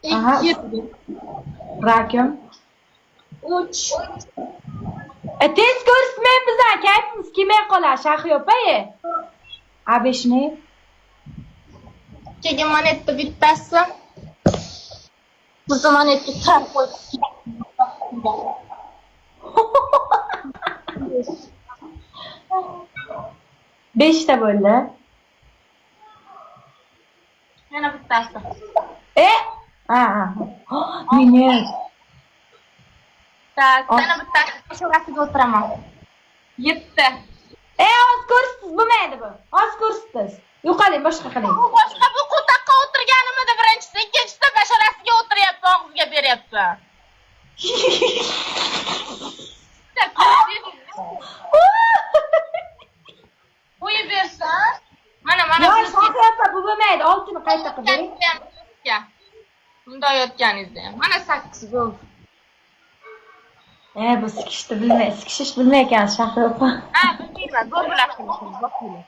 Aha. 2, Rakim. 3. E, tez ko'rsatmang bizdan, kayfimiz kelmay qoladi, Shahriyo opa. E. A beshni? Keyin monetni bittasi. Bizni monetni tirab qo'yib. Beshta bo'ldi. Yana bittasi. E? Ha, ha. Minet. Так, yana bittasi. Peshonasiga o'tiraman. 7. E, oz ko'rsatiz bo'lmaydi bu. Oz ko'rsatiz. Yo'qoling, boshqa qiling. Bu boshqa, bu qo'taqqa o'tirganimida birinchisi, ikkinchisida basharasiga o'tiryapti, og'ziga beryapti. Qo'yib bersa, mana mana Yo, buni Shahriyo opa, bu bo'lmaydi. Oltini qayta qilib bering. Bunday yotganingizda ham. Mana 8 bo'ldi. E, bu sikishni bilmay, sikishish bilmay ekan Shahriyo opa. Ha, bilmayman, zo'r bilasizmi?